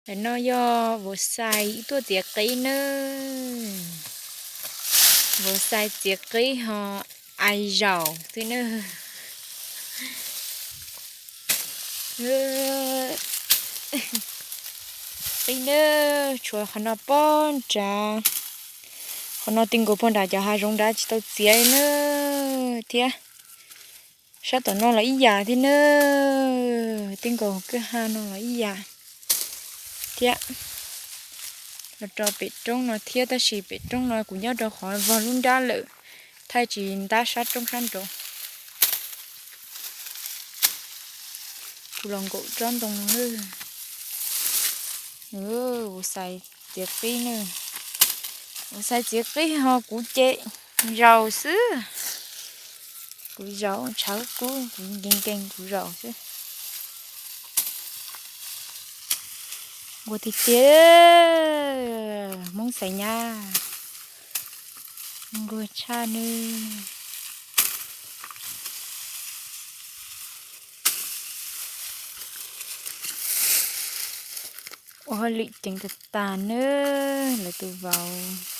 Ntawm no yog vauv xais ib tuaj txiav qib nawb. Vauv xais txiav qib ho ai zaum xwb nawb. Qib nawb, tshuav qhov no pog nrad, qhov no ti nkaus pog nrad cov hav zoov nrad tsis tau txiav nawb thiab. Sab tom no los ib yam thiab nawb, ti nkaus kwj ha no los ib yam thiab. Los rau pem roob no thiab, tab sis pem roob no kuv nyob rau qhov vog lub nrab lawm, thaij tsis ntab sab roob sab nraud. Kuv los nkaum tsob ntoo lawm. Vauv xais txiav qib na, vauv xais txiav qib ho kuv ces zaum xwb. Kuv zaum, tshawb kub, kuv nkees nkees kuv zaum xwb. Nquag tiag tiag, Hmoob xaiv nyab nquag tshaj nawb. Ua hauj lwm ceev tas tas nawb lawv tus vauv.